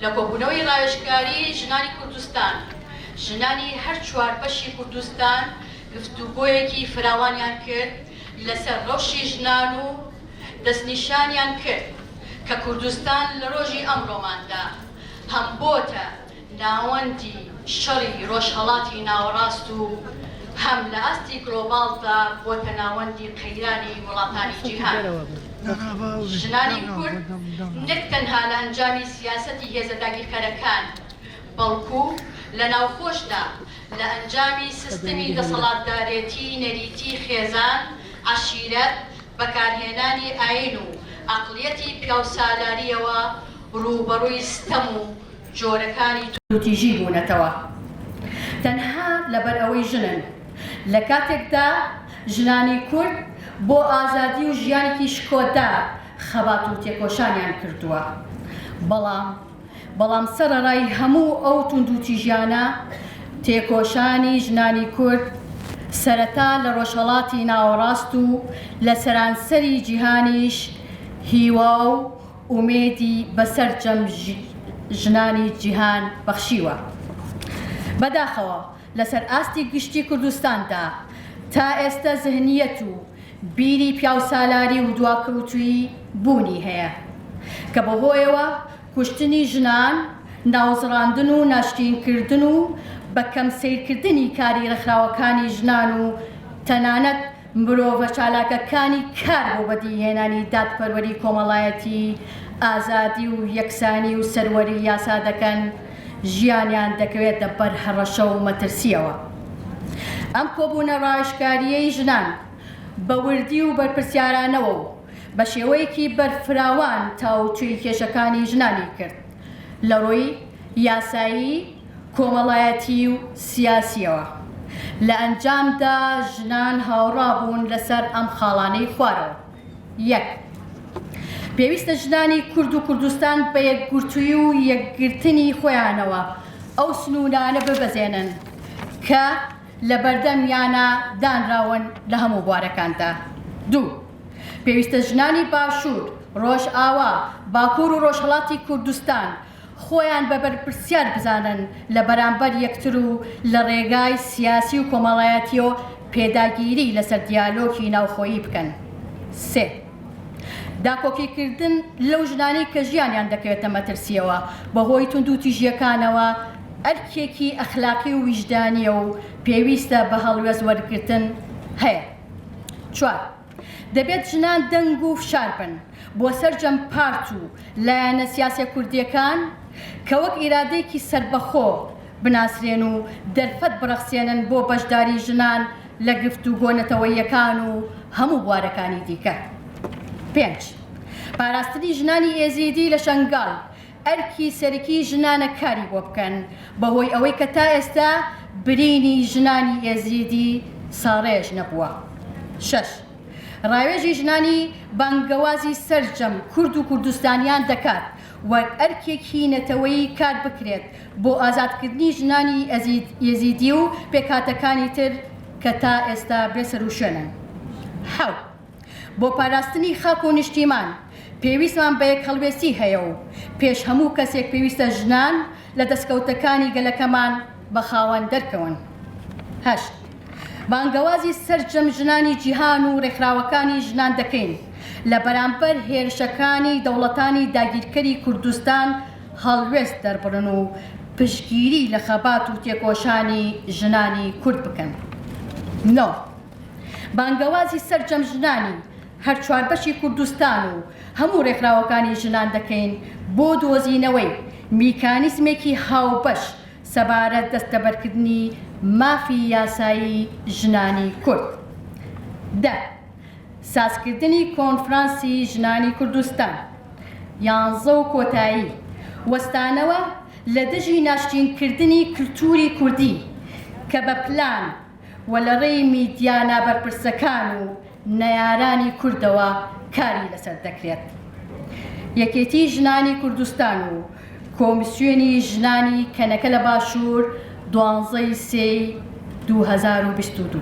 لە کۆبوونەوەی ڕاوێژکاری ژنانی کوردستان، ژنانی هەر چوار بەشی کوردستان گفتوگۆیەکی فراوانیان کرد لەسەر ڕەوشی ژنان و دەستنیشانیان کرد کە کوردستان لە ڕۆژی ئەمڕۆماندا هەم بۆتە ناوەندی شەڕی ڕۆژهەڵاتی ناوەڕاست و هەم لە ئاستی گلۆباڵدا بۆتە ناوەندی قەیرانی وڵاتانی جیهان. ژنانی کورد نەک تەنها لە ئەنجامی سیاسەتی هێزە داگیرکەرەکان، بەڵکو لە ناوخۆشدا لە ئەنجامی سیستمی دەسەڵاتدارێتی نەریتی خێزان، عەشیرەت، بەکارهێنانی ئایین و عەقڵیەتی پیاوسالارییەوە ڕووبەڕووی ستەم و جۆرەکانی توندوتیژی بوونەتەوە تەنها لەبەرئەوەی ژنن، لە کاتێکدا ژنانی کورد بۆ ئازادی و ژیانێکی شکۆدار خەبات و تێکۆشانیان کردووە، بەڵام بەڵام سەرەڕای هەموو ئەو توندوتیژیانە تێکۆشانی ژنانی کورد سەرەتا لە ڕۆژهەڵاتی ناوەڕاست و لە سەرانسەری جیهانیش هیوا و ئومێدی بە سەرجەم ژنانی جیهان بەخشیوە. بەداخەوە لەسەر ئاستی گشتی کوردستاندا تا ئێستە زهنیەت و بیری پیاوسالاری و دواکەوتوویی بوونی هەیە کە بەهۆیەوە کوشتنی ژنان، ناوزڕاندن و ناشرینکردن و بە کەم سەیرکردنی کاری ڕێکخراوەکانی ژنان و تەنانەت مرۆڤە چالاکەکانی کار بۆ بەدیهێنانی دادپەروەری کۆمەڵایەتی، ئازادی و یەکسانی و سەروەری یاسا دەکەن، ژیانیان دەکەوێتە بەر هەڕەشە و مەترسییەوە. ئەم کۆبوونە ڕاوێژکارییەی ژنان بە وردی و بەرپرسیارانەوە و بە شێوەیەکی بەرفراوان تاوتوێی کێشەکانی ژنانی کرد لە ڕووی یاسایی، کۆمەڵایەتی و سیاسییەوە. لە ئەنجامدا ژنان هاوڕا بوون لەسەر ئەم خاڵانەی خوارەوە. یەک. پێویستە ژنانی کورد و کوردستان بە یەکگرتوویی و یەکگرتنی خۆیانەوە ئەو سنوورانە ببەزێنن کە لەبەردەمیانە دانراون لە هەموو بوارەکاندا. دوو. پێویستە ژنانی باشوور، ڕۆژئاوا، باکوور و ڕۆژهەڵاتی کوردستان خۆیان بە بەرپرسیار بزانن لە بەرامبەر یەکتر و لە ڕێگای سیاسی و کۆمەڵایەتیەوە پێداگیری لەسەر دیالۆگی ناوخۆیی بکەن. سێ. داکۆکیکردن لەو ژنانەی کە ژیانیان دەکەوێتە مەترسیەوە بەهۆی توندوتیژیەکانەوە ئەرکێکی ئەخلاقی و ویژدانیە و پێویستە بە هەڵوێست وەرگرتن هەیە. چوار. دەبێت ژنان دەنگ و فشار بن بۆ سەرجەم پارت و لایەنە سیاسیە کوردیەکان کە وەک ئیرادەیەکی سەربەخۆ بناسرێن و دەرفەت بڕەخسێنن بۆ بەشداری ژنان لە گفتوگۆ نەتەوەییەکان و هەموو بوارەکانی دیکە. پێنج. پاراستنی ژنانی ئێزیدی لە شەنگال ئەرکی سەرەکی ژنانە کاری بۆ بکەن، بەهۆی ئەوەی کە تا ئێستا برینی ژنانی ئێزیدی ساڕێژ نەبووە. شەش. ڕاوێژی ژنانی بانگەوازی سەرجەم کورد و کوردستانیان دەکات وەک ئەرکێکی نەتەوەیی کار بکرێت بۆ ئازادکردنی ژنانی ئێزیدی و پێکهاتەکانی تر کە تا ئێستا بێسەروشوێنن. حەوت. بۆ پاراستنی خاک و نیشتیمان پێویستمان بە یەکهەڵوێستی هەیە و پێش هەموو کەسێک پێویستە ژنان لە دەستکەوتەکانی گەلەکەمان بە خاوەن دەرکەون. هەشت. بانگەوازی سەرجەم ژنانی جیهان و رێکخراوەکانی ژنان دەکەین لە بەرامبەر هێرشەکانی دەوڵەتانی داگیرکەری کوردستان هەڵوێست دەربڕن و پشتگیری لە خەبات و تێکۆشانی ژنانی کورد بکەن. نۆ. بانگەوازی سەرجەم ژنانی هەرچواربەشی کوردستان و هەموو رێکخراوەکانی ژنان دەکەین بۆ دۆزینەوەی میکانیزمێکی هاوبەش سەبارەت دەستەبەرکردنی مافی یاسایی ژنانی کورد. دە. سازکردنی کۆنفرانسی ژنانی کوردستان. یانزە و کۆتایی، وەستانەوە لە دژی ناشرینکردنی کلتوری کوردی کە بە پلان و لە ڕێی میدیا نابەرپرسەکان و نەیارانی کوردەوە کاری لەسەر دەکرێت. یەکێتی ژنانی کوردستان و کۆمیسیۆنی ژنانی کەنەکە لە باشوور دوانزە ی سێی 2022.